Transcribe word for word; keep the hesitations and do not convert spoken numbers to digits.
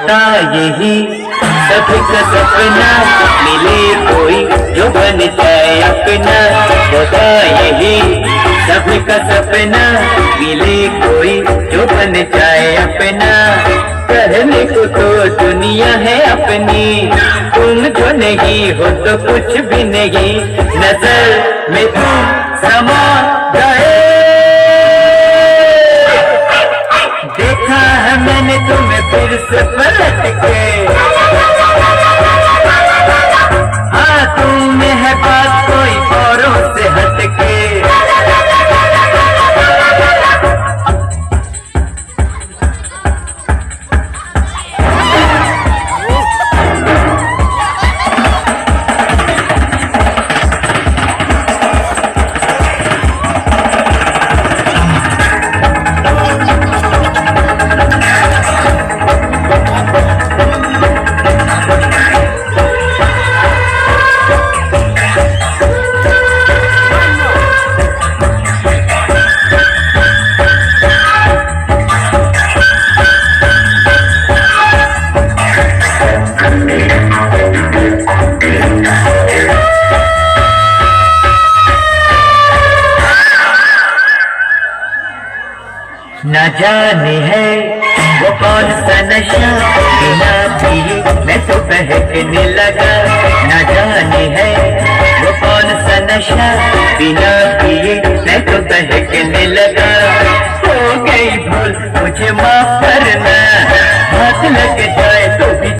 होता यही सभी का सपना, मिले कोई जो बन जाए अपना। होता यही सभी का सपना, मिले कोई जो बन जाए अपना। कहने को तो दुनिया है अपनी, तुम जो नहीं हो तो कुछ भी नहीं। नजर में तुम समा गए। देखा है मैंने तुम्हें फिर से पलट के। हाँ, तुम में है बात कोई औरों से हटके। ना जाने है वो कौन सा नशा, बिना पिए मैं तो बहकने लगा। ना जाने है वो कौन सा नशा, बिना पिए मैं तो बहकने लगा। हो गई भूल, मुझे माफ करना, हाथ लग जाए तो भी